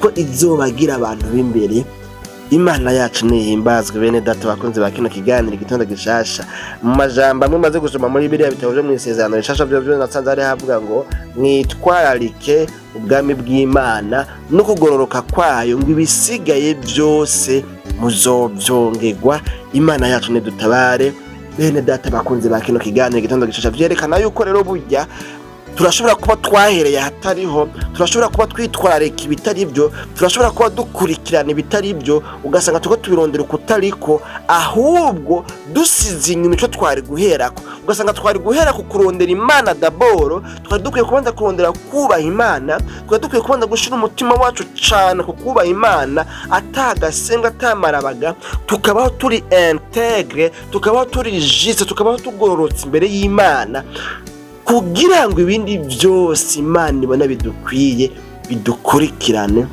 Natwe izobagira abantu b'imbere. Imana yacu nihimbazwe. Bene data bakunzi ba kino kiganiro Igitondo Gishasha, mu majambo amwe maze gusoma muri biriya bitabo vyo mw'Isezerano Rishasha, vyo nasanze hari havuga ngo: "Mwitwararike ubwami bw'Imana no kugororoka kwayo, ngo ibisigaye byose muzovyongerwa." Imana yacu nidutabare. Bene data bakunzi ba kino kiganiro Igitondo Gishasha, vyerekana yuko rero burya turashobora kuba twahereye ahatariho, turashobora kuba twitwararika ibitari byo, turashobora kuba dukurikirana ibitari byo, ugasanga turiko tubirondera ukutariko, ahubwo dusize inyuma ico twari guherako. Ugasanga twari guhera ku kurondera Imana d'abord, twari dukwiye kubanza kurondera kubaha Imana, twari dukwiye kubanza gushira umutima wacu cane ku kubaha Imana, atagasenga atamarabaga, tukabaho turi intègre, tukabaho turi juste, tukabaho tugororotse imbere y'Imana, kugira ngo ibindi byose Imana ibona bidukwiye bidukurikirane.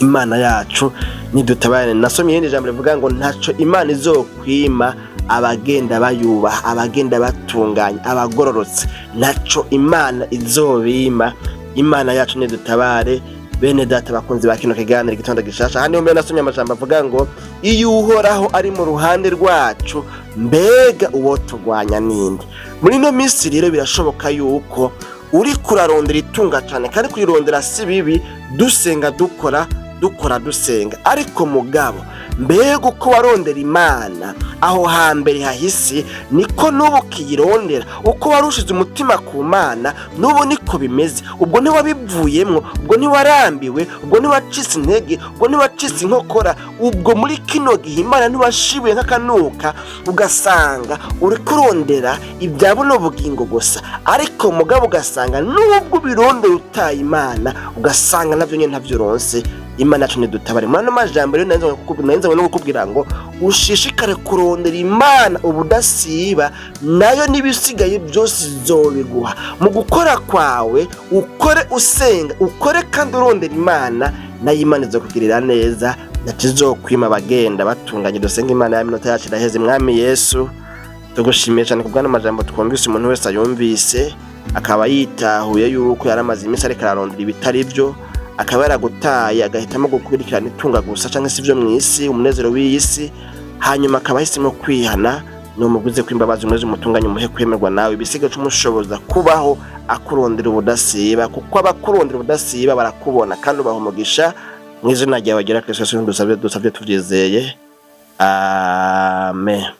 Imana yacu nidutabare. Nasomye irindi jambo rivuga ngo ntaco Imana izokwima abagenda bayubaha, abagenda batunganya, abagororotse, ntaco Imana izobima. Imana yacu nidutabare. Bene data bakunzi ba kino kiganiro Igitondo Gishasha, hano mbere nasomye amajambo avuga ngo: "Iyo Uhoraho ari mu ruhande rwacu, mbega uwo turwanya ninde?" Muri ino minsi rero birashoboka yuko uri kurarondera itunga cyane, kandi kurirondera si bibi, dusenga dukora, dukora dusenga. Ariko mugabo, mbega uko warondera Imana aho hambere hahise niko n'ubu ukiyirondera? Uko wari ushize umutima ku Mana n'ubu niko bimeze? Ubwo ntiwabivuyemwo? Ubwo ntiwarambiwe? Ubwo ntiwacitse intege? Ubwo ntiwacitse inkokora? Ubwo muri kino gihe Imana ntiwashibuye nk'akanuka, ugasanga uri kurondera ibya buno bugingo gusa, ariko mugabo ugasanga nubwo ubirondera utaye Imana, ugasanga navyo nyene ntavyo uronse? Imana yacu ntidutabare. Muri ano majambo rero narinze no kukubwira ngo ushishikare kurondera Imana ubudasiba, nayo n'ibisigaye byose izobiguha. Mu gukora kwawe, ukore usenga, ukore kandi urondera Imana, nayo Imana izokugirira neza, ntakizokwima abagenda batunganye. Dusenga Imana. Ya minota yacu iraheze. Mwami Yesu, tugushimiye cyane kubw'ano majambo twumvise. Umuntu wese ayumvise akaba yitahuye yuko yari amaze iminsi ariko ararondera ibitari byo, akaba yaragutaye, agahitamo gukurikirana itunga gusa cyangwa se ibyo mu isi, umunezero w'iyi si, hanyuma akaba ahisemo kwihana, ni umuguze kw'imbabazi, umwezi umutunganye, umuhe kwemerwa nawe, ibisiga umushoboza kubaho akurondera ubudasiba, kuko abakurondera ubudasiba barakubona kandi ubaha umugisha. Mu izina ryawe agera Kristo dusabye, dusabye tubyizeye, amen.